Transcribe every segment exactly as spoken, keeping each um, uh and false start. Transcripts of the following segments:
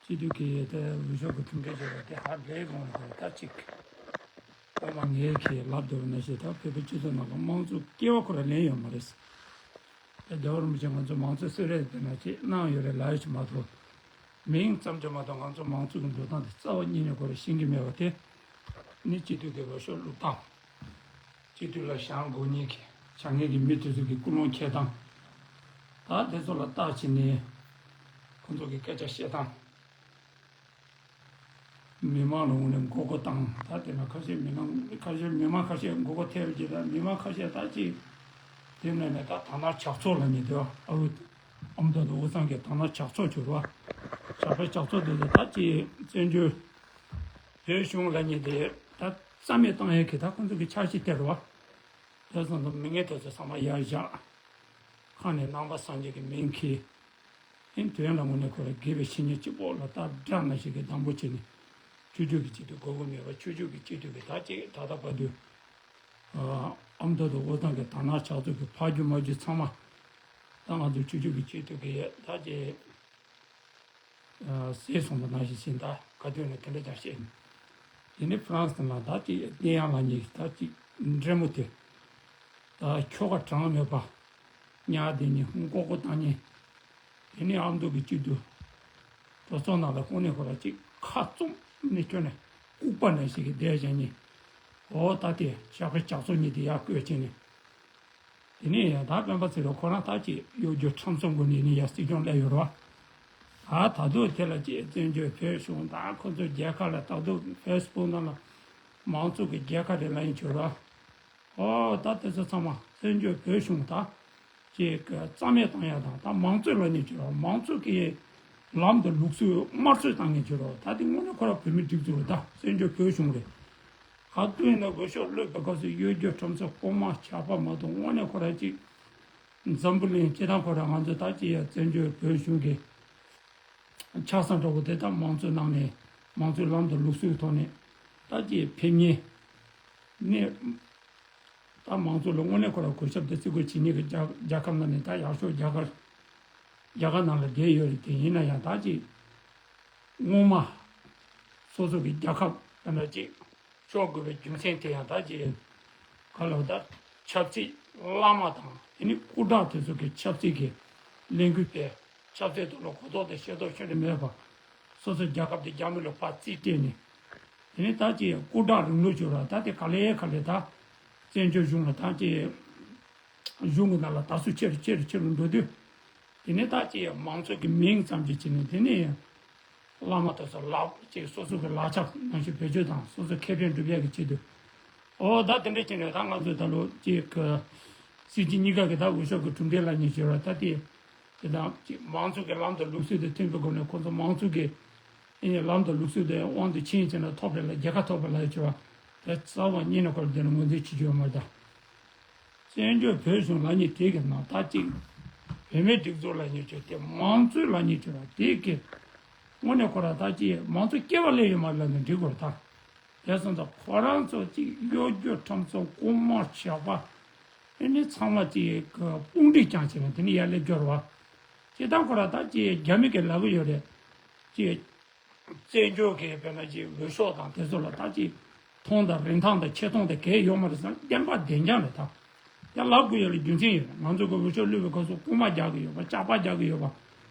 སྤྱི་འཐུས་ཀྱི་དེ་འོས་ཤོག་གི་ཁྲིམས་འགལ་བྱས་པ་དེ་ཧ་ལས་དགོངས་ལ་དགོངས་ད་ཅིག་ཨོ་མ་ངས་ཁྱེད་ལབ་འདུག་ན་ཞེས་ད་བོད་པའི་སྤྱི་ཚོགས་ནང་ལ་དམངས་གཙོ་སྐྱེ་བ་ཁོ་ར་ལེན་ཡོད་མ་རེད། དེ་རྒྱལ་བ་རིན་པོ་ཆེ་ང་ཚོ་མང་གཙོའི་གསོལ་རས་དེ་ན་ཅིག་གནང་ཡོད་རེད་ལབ་ཡོད་ཅིག་མ་གཏོགས། མིང་ཙམ་ཅིག་མ་གཏོགས་ང་ཚོ་མང་གཙོ་གི་འགྲོ་སྟངས་དེ་རྩ་བ་ཉིད་ནས་ཁོ་ར་ཤེས་ཀྱི་མེད་པ་དེ་ནི་སྤྱི་འཐུས་ཀྱི་འོས་ཤོག་བླུགས་སྟངས། སྤྱི་འཐུས་ལ་བཞེངས་དགོས་མཁན་གྱི་བྱ་ངན་གྱི་མི་དེ་ཚོ་གི་ཀུན་སློང་འཁྱེར་སྟངས། ད་དེ་ཚོ་ལ་བལྟ་བྱས་ནས་ཁོང་ཚོ་གི་སྐད་ཆ་བཤད་སྟངས། མི་མང་ལ་དངོས་གནས་མགོ་སྐོར་བཏང་། ད་དེ་ན་ཁ་ཤས་མི་མང་ཁ་ཤས་མི་མང་ཁ་ཤས་མགོ་སྐོར་ཐེབས་ཀྱི་རེད། མི་མང་ཁ་ཤས་ད་ཅིག་དེ་ནས་ནས་ད་དར་ནག་ཇག་ཚོགས་ལབ་མཁན་དེ་ཨ་འོ་ཨ་མདོ་དང་དབུས་གཙང་གི་དར་ནག་ཇག་ཚོགས་བྱུང་བ། ཇག་པའི་ཇག་ཚོགས་དེ་ཚོ་ད་ཅིག་བཙན་བྱོལ་བོད་གཞུང་ལབ་མཁན་དེ་ད་རྩ་མེད་བཏང་ཡས་ཀྱི་ད་ཁོང་ཚོ་གི་འཆར་གཞི་དེ་རེད་བ། དེ་སོང་ཙང་མི་ངན་དེ་ཚོ་ཚང་མ་ཡར་བཞག་ཁ་ནས་ནང་པ་སངས་རྒྱས་ཀྱི་མིང་འཁྱེར། ཨེ་དོན་ལ་དངོས་གནས་ཁོ་ར་དགེ་བའི་བཤེས་གཉེན་གཅིག་པོ་ལ་ད་དགྲ་ནང་བཞིན་གྱི་སྡང་པོ་བྱས་ནས་ཆོས་ཕྱོགས་ཀྱི་སྤྱི་འཐུས་དགོས་ཀྱི་མེད་པ། ཆོས་ཕྱོགས་ཀྱི་སྤྱི་འཐུས་ཀྱི་ད་ཅིག་ད་ལྟ་བར་དུ་ཨ་མདོ་དང་དབུས་གཙང་གི་དར་ནག་ཇག་ཚོགས་ཀྱི་ཕ་རྒྱུད་མ་རྒྱུད་ཚང་མ་ད་ང་ཚོ་ཆོས་ཕྱོགས་ཀྱི་སྤྱི་འཐུས་ཀྱི་ད་ཅིག་ཟས་སོང་བ་ནང་བཞིན་ཟིན། ད་ག་དུས་ནས་དེ་འདྲ་ཀྱང་བཤད་ནས། དེ་ནས་ཧྥ་རན་སི་ནང་ད་ཅིག་གླེན་ཡང་ལབ་མཁན་ད་ཅིག་འདྲེ་མོ་དེ། ད་ཁྱོ་ག་གྲངས་མེད་པ་ཉག་དེ་ནི་ཧུང་ཀོག་ཀོ་བཏང་མཁན། དེ་ནས་ཨ་མདོ་གི་སྤྱི་འཐུས་གྲོས་ཚོགས་ནང་ལ་ཁོང་ནས་ཁོ་ར་ཅིག་ཁ་བཙུམ་ནས་ཁྱོན་ནས་ལྐུགས་པ་ནང་བཞིན་གྱི་བསྡད་བཞག་མཁན། འོ་ད་དེ་ཇག་པའི་ཇག་ཚོགས་གཉིས་དེ་ཡར་བསྐོས་བྱས་ནས། དེ་ནས་ཡང་ད་སྤེན་པ་ཚེ་རིང་ཁོ་རང་ད་ཅིག་གཡོ་སྒྱུ་ཁྲམ་གསུམ་གྱི་ངོས་ནས་ཡང་སྲིད་སྐྱོང་སླེབས་ཡོད་རེད་བ། ད་ད་དུང་དེ་ལ་ཅིག་བཙན་བྱོལ་བོད་གཞུང་དང་ཁོ་ཚོའི་རྒྱལ་ཁབ་ལ་ད་དུང་ཧྥེ་སི་བུག་ནང་ལ་མང་གཙོ་གི་རྒྱལ་ཁབ་རེད་ལབ་ཡིན་བྱོས་རེད་བ། ཨོ་ད་དེ་ཚོ་ཚང་མ་བཙན་བྱོལ་བོད་གཞུང་ད་ཅིག་རྩ་མེད་བཏང་ཡ་དང་ད་མང་གཙོ་ལབ་ཡིན་བྱོས་རེད་བ། མང་གཙོ་གི་ལམ་དང་ལུགས་སྲོལ་དམར་གསོད་བཏང་ཡིན་བྱོས་རེད་བ། ད་དེ་དངོས་གནས་ཁོ་རང་བོད་མི་སྒྲིག་འཛུགས་རེད། ད་བཙན་བྱོལ་བོད་གཞུང་རེད། ག་དུས་ཡིན་ན་འོས་ཤོག་བླུགས་པའི་སྐབས་སུ་གཡོ་སྒྱུ་ཁྲམ་གསུམ་རྐུན་མ་ཇག་པ་མ་གཏོགས་དངོས་གནས་ཁོ་རང་ཅིག་འཛམ་བུ་གླིང་སྤྱི་བཏང་ཁོ་རང་ང་ཚོ་ད་ཅིག་ཡ་བཙན་བྱོལ་བོད་གཞུང་གི་ཆགས་ས་འདྲ་བོ་དེ་ད་མང་གཙོའི་ནང་ནས་མང་གཙོའི་ལམ་དང་ལུགས་སྲོལ་ཐོག་ནས་ད་ཅིག་ཕེབས་མཁན་ནས་ད་མང་གཙོ་ལ་དངོས་གནས་ཁོ་རང་གུས་ཞབས་དང་བརྩི་བཀུར་བྱེད་མཁན་གྱི་རྒྱ་རྒྱལ་ཁབ་ནང་ནས་ད་ཡག་ཤོས་རྒྱ་གར་རྒྱ་གར་ནང་ལ་བསྡད་ཡོད་རེད། དེ་ཡིན་ན་ཡང་ད་ཅིག་སྔོན་མ་སོ་སོ་གི་རྒྱལ་ཁབ་ད་ནང་ཅིག་ཤོར་དགོས་པའི་རྒྱུ་མཚན་དེ་ཡང་ད་ཅི་ག་ལ་ད་ཆབ་སྲིད་བླ་མ་དང་དེ་ནི་སྐུ་དྲག་དེ་ཚོ་གི་ཆབ་སྲིད་ཀྱི་ལས་འགུལ་སྤེལ། ཆབ་སྲིད་ཐོག་ལ་གོ་རྟོགས་དང་ཤེས་རྟོགས་ཤེས་རིག་མེད་པ། སོ་སོའི་རྒྱལ་ཁབ་དེ་རྒྱ་མི་ལ་ཕར་རྩིས་སྤྲད་ནས། དེ་ནི་ད་ཅི་སྐུ་དྲག་རིང་ལུགས་བྱོས་ར་ད་དེ་ག་ལེ་ག་ལེ་ད་བཙན་བྱོལ་གཞུང་ལ་ད་ཅི་གཞུང་གི་ནང་ལ་ད་སུ་ཆེ་རུ་ཆེ་རུ་ཆེ་རུ་འགྲོ་དུས། དེ་ནི་ད་ཅི་མང་གཙོ་གི་མིང་ཙམ་ཅིག་བྱས་ནས་དེ་ནི། བླ་མ་དེ་ཚོ་ལག་ཅིག་སོ་སོ་གི་ལག་ཆ་ནང་བཞིན་བེད་སྤྱོད་དང་སོ་སོ་ཁེ་ཕན་སྒྲུབ་ཡག་གི་ཆེད་དུ། ཨོ་ད་དེ་འདྲ་བྱས་ནས་ད་ང་ཚོས་ད་ལོ་ཅིག་གི་སྲིད་སྤྱི་གཉིས་ཀ་གི་ད་འོས་ཤོག་གི་གྲུབ་འབྲས་ལ་ཉེ་ཞུ་བ་ད་དེ། དེ་དང་ཅིག་མང་གཙོ་གི་ལམ་དང་ལུགས་སྲོལ་དེ་མཐུན་པའི་སྒོ་ནས་ཁོང་ཚོ་མང་གཙོ་གི་ཨེ་ལམ་དང་ལུགས་སྲོལ་དེ་དབང་དུ་ཕྱིན་བྱས་ན་ཐོབ་རེད་ལ་རྒྱལ་ཁ་ཐོབ་པ་ལ་ཞུ་བ་དེ་རྩ་བ་ཉིད་ནས་ཁོ་ལ་དེ་ལ་ངོས་འཛིན་བྱེད་རྒྱུ་ཡོད་མ་རེད་ད། བཙན་བྱོལ་བོད་གཞུང་ལབ་མཁན་དེ་གི་ནང་ད་ཅིག་བོད་མིའི་སྒྲིག་འཛུགས་ལབ་མཁན་ཅིག་དེ་མང་གཙོའི་ལབ་མཁན་ཅིག་ར་དེ་གི་དངོས་གནས་ཁོ་ར་ད་ཅིག་མང་གཙོ་སྐྱེ་བ་སླེབས་ཡོད་མ་རེད་ལབ་ན་འགྲིག་གོ་ར་ད། དེ་སོང་ཙང་ཁོ་རང་ཚོ་ཅིག་གཡོ་སྒྱུ་ཁྲམ་གསུམ་རྐུན་མ་ཇག་པ་ཨེ་ནི་ཚང་མ་ཅིག་གི་དཔུང་སྒྲིག་ཀྱང་བྱས་ན་དེ་ནི་ཡར་སླེབས་རྒྱུ་རེད་བ། སྤྱིར་བཏང་ཁོ་ར་ད་ཅིག་རྒྱ་མི་གི་ལབ་གི་ཡོད་རེད་ཅིག་བཙན་བྱོལ་གྱི་དཔེར་ན་ཅིག་འོས་ཤོག་དང་དེ་ཚོ་ལ་ད་ཅིག་མཐོང་དང་རིན་ཐང་དང་ཆེ་མཐོང་དང་གལ་ཡོད་མ་རེད་བསམ་བདེན་པ་བདེན་རྐྱང་རེད་ད། ཡང་ལབ་དགོས་ཡོད་ལ་རྒྱུ་མཚན་ཡོད་རེད། ང་ཚོ་གི་འོས་ཤོག་བླུགས་པའི་སྐབས་སུ་རྐུན་མ་རྒྱག་གི་ཡོད་པ་ཇག་པ་རྒྱག་གི་ཡོད་པ།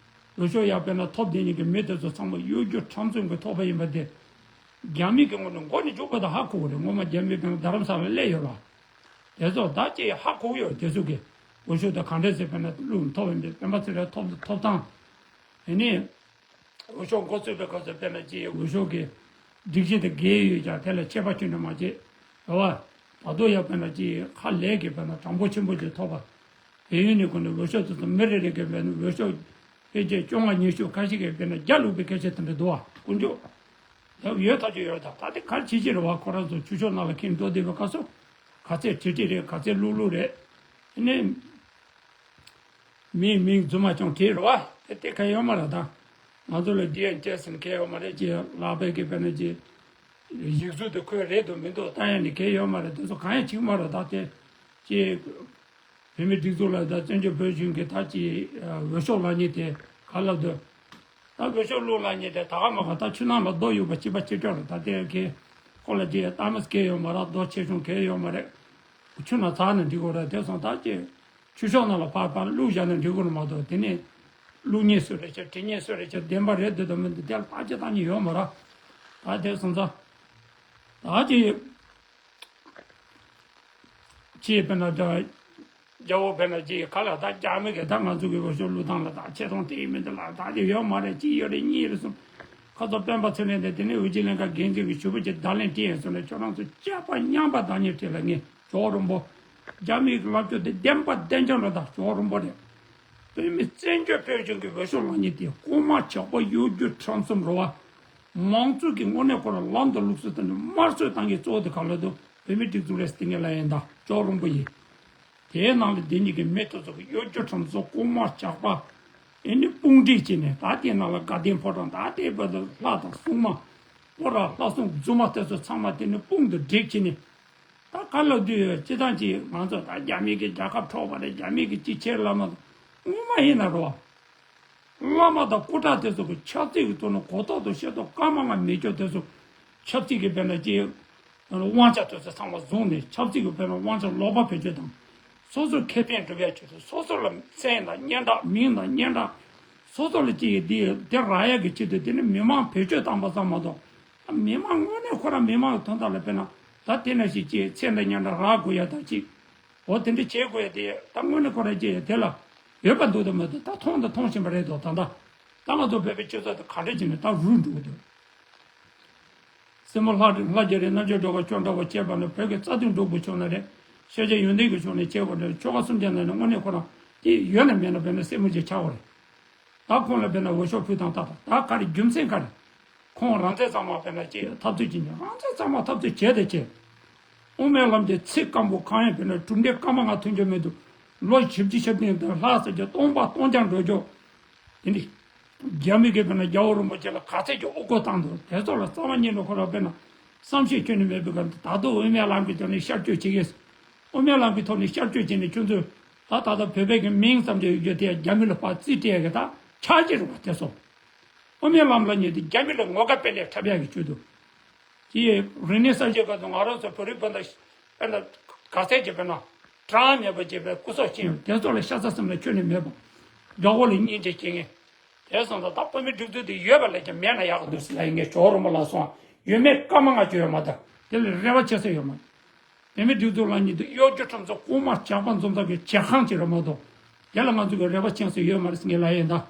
འོས་ཤོག་ཡར་དཔེར་ན་ཐོབ་བསྡད་མཁན་གྱི་མི་དེ་ཚོ་ཚང་མ་གཡོ་སྒྱུ་ཁྲམ་གསུམ་གྱིས་ཐོབ་པ་ཡིན་པ་དེ། རྒྱ་མི་གི་ངོས་ནས་མགོ་ནས་མཇུག་བར་དུ་ཧ་གོ་གི་རེད། སྔོན་མ་རྒྱ་མི་དཔེར་ན་རྡ་རམ་ས་ལ་སླེབས་ཡོད་ར། དེ་ཚོ་ད་ཅིག་ཧ་གོ་གི་ཡོད་རེད་དེ་ཚོ་གི། འོས་ཤོག་དེ་ག་འདྲས་ཟེར་དཔེར་ན་བླུགས་ཐོབ་ཡིན་པས་སྤེན་པ་ཚེ་རིང་ཐོབ་ཐོབ་ཐང་། དེ་ནས། འོས་ཤོག་འགོ་ཚུགས་པའི་སྐབས་སུ་དཔེར་ན་ཅིག་འོས་ཤོག་གི་སྒྲིག་གཞི་དེ་འགལ་ཡོད་ཀྱང་དེ་ལ་ཆད་པ་གཅོད་འདྲ་མ་བྱེད། རེད་བ། ད་དུང་ཡང་དཔེར་ན་ཅིག་ཧ་ལས་ཀྱི་དཔེར་ན་གྲངས་འབོར་ཆེན་པོ་ཅིག་ཐོབ་པ། དེ་ཡུལ་ནས་ཀུན་ནས་འོས་ཤོག་དེ་ཚོ་མི་རེ་རེ་གི་དཔེར་ན་འོས་ཤོག་ཕལ་ཆེར་བཅོ་ལྔ་ཉི་ཤུ་ཁ་ཤས་ཀྱིས་དཔེར་ན་བརྒྱ་བླུགས་པའི་སྐད་ཆ་དེ་འདྲ་འདུག་བ་དཀོན་མཆོག་ཡང་ཡོད་ཐག་ཆོད་ཡོད་རེད་ད། ད་དེ་ག་རེ་བྱེད་ཀྱི་རེད་བ། ཁོ་རང་ཚོ་ཆོས་ཕྱོགས་ནང་ལ་འཁྱེར་འགྲོ་བསྡད་པའི་སྐབས་སུ་ག་ཚད་བྲིས་བྲིས་རེད་ག་ཚད་བླུགས་བླུགས་རེད། དེ་ནས། མིའི་མིང་རྫུན་མ་ཅུང་བྲིས་རེད་བ། དེ་དེ་ག་ཡོད་མ་རེད་ད། ང་ཚོ་ལ་ཌི་ཨེན་ཨེ་ཟེར་མཁན་ཡོད་མ་རེད་ཅེས་ལག་པས་ཀྱི་དཔེར་ན་ཅེས། ཡིག་གཟུགས་དེ་ཁོའི་རེད་འདུག་མི་འདུག་ལྟ་ཡ་ནི་གལ་ཡོད་མ་རེད། དེ་ཚོ་གང་ཡང་བྱེད་ཀྱི་མ་རེད་ད་དེ། ཅེས། བོད་མིའི་སྒྲིག་འཛུགས་ལ་ད་བཙན་བྱོལ་བོད་གཞུང་གི་ད་ཅེས་འོས་ཤོག་ལབ་མཁན་དེ་ག་ལབ་འདུག་ད་འོས་ཤོག་བླུགས་ལབ་མཁན་དེ་ད་ག་མ་ག་ད་ཆུ་ནང་ལ་རྡོ་གཡུགས་པ་གཅིག་པ་གཅིག་རྐྱང་རེད། ད་དེ་གི་ཁོ་ལ་ཅི་གཏམ་གང་ཡང་ཡོད་མ་རེད། རྡོ་ཆེ་ཆུང་གང་ཡང་ཡོད་མ་རེད། ཆུ་ནང་འཛག་ནས་འགྲིག་གི་རེད། དེ་སོང་ད་ཅི་ཆུ་ཤོག་ནང་ལ་ཕར་ཕར་བླུགས་བཞག་ན་འགྲིག་གི་རེད་མ་གཏོགས། དེ་ནས་བླུགས་མཁན་སུ་རེད་ཅེ་འབྲི་མཁན་སུ་རེད་ཅེ་བདེན་པ་རེད་འདུག་དང་མི་འདུག་དེ་ལ་བརྟག་དཔྱད་གཏོང་མཁན་ཡོད་མ་རེད། ད་དེ་སོང་ཙང་ད་ཅི་ཅི་དཔེར་ན་ད་རྒྱལ་པོ་དཔེར་ན་ཅི་ག་ལ་ད་རྒྱ་མི་གིས་ད་ང་ཚོ་གི་འོས་ཤོག་བླུགས་སྟངས་ལ་ད་ཆེ་མཐོང་དེ་ཡིན་མིན་དེ་ལ་ད་དེ་ཡོད་མ་རེད། གཅིག་ཡོད་རེད། གཉིས་རེད་གསུངས། ཁ་སང་སྤེན་པ་ཚེ་རིང་དེ་དེ་ནས་འོས་སྦྱོར་ལྷན་ཁང་འགན་འཛིན་གྱིས་ཞུ་བ་ཅིག་བརྡ་ལན་སྤྲད་ཡོད་སོང་ནས། ཁྱོད་རང་ཚོ་སྐྱག་པ་རྔན་པ་བཏང་མཁན་དེ་ལ་ངས་ཇོ་བོ་རིན་པོ་རྒྱ་མིའི་ལབ་ཕྱོགས་དེ་བདེན་པ་བདེན་རྐྱང་རེད། ད་ཇོ་བོ་རིན་པོ་རེད། བོད་མི་བཙན་བྱོལ་བོད་གཞུང་གི་འོས་ཤོག་བླུགས་མཁན་དེ་རྐུན་མ་ཇག་པ་གཡོ་སྒྱུ་ཁྲམ་གསུམ་རེད་བ། མང་གཙོ་གི་དངོས་གནས་ཁོ་རང་ལམ་དང་ལུགས་སྲོལ་དང་དམར་གསོད་བཏང་མཁན་གཙོ་བོ་དེ་ག་ལ་འདུག་བོད་མིའི་སྒྲིག་འཛུགས་རེད་ཟེར་མཁན་ལབ་ཡིན། ད་ཇོ་བོ་རིན་པོ་ཡིན། དེའི་ནང་ལ་འདི་གཉིས་ཀྱི་མི་དེ་ཚོ་གི་གཡོ་སྒྱུ་ཁྲམ་གསུམ་རྐུན་མ་ཇག་པ། ཨེ་ནི་དཔུང་སྒྲིག་བྱས་ནས་ད་དེའི་ནང་ལ་དགའ་ལྡན་ཕོ་བྲང་ད་ལྟའི་བར་དུ་ལྷ་དང་སྲུང་མ། ཕོ་བྲང་ལྷ་སྲུང་རྫུན་མ་དེ་ཚོ་ཚང་མ་དེ་ནི་དཔུང་དུ་སྒྲིག་བྱས་ནས། ད་ག་ལ་དུས་ཡོད་སྤྱི་བཏང་ཅིག་ང་ཚོ་ད་རྒྱ་མི་གི་རྒྱལ་ཁབ་འཕྲོག་པ་རེད། རྒྱ་མི་གི་ཅི་བྱེད་ལབ་མ་སོང་། ངོ་མ་ཡིན་ན་རོ། བླ་མ་དང་སྐུ་དྲག་དེ་ཚོ་གི་ཆབ་སྲིད་ཀྱི་ཐོག་ནས་གོ་རྟོགས་དང་ཤེས་རྟོགས་སྐར་མ་ལྔ་མེད་ཀྱོག་དེ་ཚོ་ཆབ་སྲིད་ཀྱི་དཔེར་ན་ཅིག་དབང་ཆ་དེ་ཚོ་ཚང་མ་བཟུང་ནས། ཆབ་སྲིད་ཀྱི་དཔེར་ན་དབང་ཆ་ལོག་པ་བེད་སྤྱོད་དང་། སོ་སོའི་ཁེ་ཕན་སྒྲུབ་ཡ་ཆེད་དུ་སོ་སོ་ལ་མཚན་དང་སྙན་གྲགས། མིང་དང་སྙན་གྲགས། སོ་སོ་ལ་ཅིག་འདི་དེ་རག་ཡ་གི་ཆེད་དུ་དེ་ནི་མི་མང་བེད་སྤྱོད་བཏང་པ་ཙམ་མ་གཏོགས། མི་མང་དངོས་གནས་ཁོ་རང་མི་མང་གི་དོན་དག་ལ་དཔེར་ན་ད་དེ་ནང་བཞིན་ཅིག་མཚན་དང་སྙན་གྲགས་རག་དགོས་ཡ་དང་ཅིག་འོ་དེ་འདྲ་བྱེད་དགོས་ཡ་དེ་ད་དངོས་གནས་ཁོ་རང་ཅིག་དེ་ལ་ཡོད་པ་འདུག་དང་མ་འདུག་ད་མཐོང་དང་མཐོང་བཞིན་པ་རེད་དོ། ད་ད་ད་ང་ཚོ་བོད་པའི་སྤྱི་ཚོགས་དེ་ག་འདྲ་བྱས་ནས་ད་རུལ་འགྲོ་གི་འདུག་སྲིན་མོ་ལྷ་ལྷ་རྒྱལ་རེད། རྣམ་དཔྱོད་སྒྲོལ་དཀར་ཅོ་འདྲ་བོ་བྱས་པ་ནི་བོད་ཀྱི་རྩ་དོན་སྒྲུབ་དགོས་བྱུང་ན་རེད། ཤེས་བྱ་ཡོན་ཏན་གྱི་ཕྱོགས་ནས་བྱས་པ་རེད། ཆོལ་ཁ་གསུམ་ཀའི་ནང་ནས་དངོས་གནས་ཁོ་རང་དེ་ཡོད་ན་མེད་ན་དཔེར་ན་སྲིང་མོ་ཅིག་ཆགས་པ་རེད། ད་ཁོང་ལ་དཔེར་ན་འོས་ཤོག་ཕུལ་སྟངས་ལྟ་དང་། ད་ག་རེ་རྒྱུ་མཚན་ག་རེ། ཁོང་རང་བཙན་གཙང་མ་དཔེར་ན་ཅིག་འཐབ་རྩོད་བྱེད་མཁན། རང་བཙན་གཙང་མ་འཐབ་རྩོད་བྱས་དང་བྱས། དབུ་མའི་ལམ་དེ་ཚིག་སྐམ་པོ་གང་ཡང་དཔེར་ན་གྲུབ་འབྲས་སྐར་མ་ལྔ་ཐོན་རྒྱུ་མི་འདུག་ལོ་བཞི་བཅུ་ཞེ་བདུན་དང་ལྷག་ཟེར་རྒྱུ། སྟོང་པ་སྟོང་རྐྱང་འགྲོ་རྒྱུ། དེ་འདྲ། རྒྱ་མི་གིས་དཔེར་ན་རྒྱལ་བ་རིན་པོ་ཆེ་ལ་ག་ཚད་ཀྱི་དབུ་སྐོར་བཏང་འདུག་དེ་ཚོ་ལ་རྩ་བ་ཉིད་ནས་ཁོ་རང་དཔེར་ན་བསམ་ཤེས་ཁྱོན་ནས་མེད་པའི་སྒང་དུ། ད་དུང་དབུ་མའི་ལམ་གྱི་ཐོག་ནས་ཤར་བསྐྱོད་བྱེད་ཀྱི། དབུ་མའི་ལམ་གྱི་ཐོག་ནས་ཤར་བསྐྱོད་བྱས་ནས་ཁྱོད་ཚོས་ད་ད་ལྟ་བོད་པའི་གི་མིང་ཙམ་ཅིག་ཡོད་རྒྱུ་དེ་རྒྱ་མི་ལ་ཕར་རྩིས་སྤྲད་ཡ་གི་ད་ཆག་ཅིག་རེད་པ། དེ་ཚོ་དབུ་མའི་ལམ་ལབ་མཁན་དེ་རྒྱ་མི་ལ་ངོ་དགའ་དཔེ་ལེགས་འཁྲབ་ཡ་གི་ཆེད་དུ། དེ་རིག་གནས་གསར་བརྗེའི་སྐབས་སུ་ང་རང་ཚོ་བོད་རིགས་སྤུན་ཟླ་དཔེར་ན་ག་ཚད་ཅིག་དཔེར་ན་གྲངས་མེད་པ་ཅིག་དཔེར་སྐུ་སྲོག་སྐྱེལ་ཡོང་། དེ་ཚོ་ལ་ཤ་ཚ་སེམས་ལ་ཁྱོན་ནས་མེད་པ། མགྱོགས་པོ་ལ་སྙིང་རྗེ་སྐྱེ་མཁན། དེ་སོང་ཙང་ད་བོད་མིའི་སྒྲིག་འཛུགས་དེ་ཡོད་པ་ལས་ཀྱང་མེད་ན་ཡག་གི་འདུག་ཟེར་ལབ་ཡིན། ངས་ཇོ་བོ་རིན་པོ་ལ་སོང་། ཡོད་མེད་སྐར་མ་ལྔ་བཅུ་ཡོད་མ་ད། དེ་ལ་རེ་བ་བྱེད་ས་ཡོད་མ་རེད། བོད་མིའི་སྒྲིག་འཛུགས་ལབ་མཁན་དེ་གཡོ་སྒྱུ་ཁྲམ་གསུམ་རྐུན་མ་ཇག་པ་འཛོམས་ས་གི་བྱེ་ཁང་ཅིག་རེད་མ་གཏོགས། དེ་ལ་ང་ཚོ་གི་རེ་བ་བྱེད་ས་ཡོད་མ་རེད་ཟེར་ངས་ལབ་ཡིན་ད།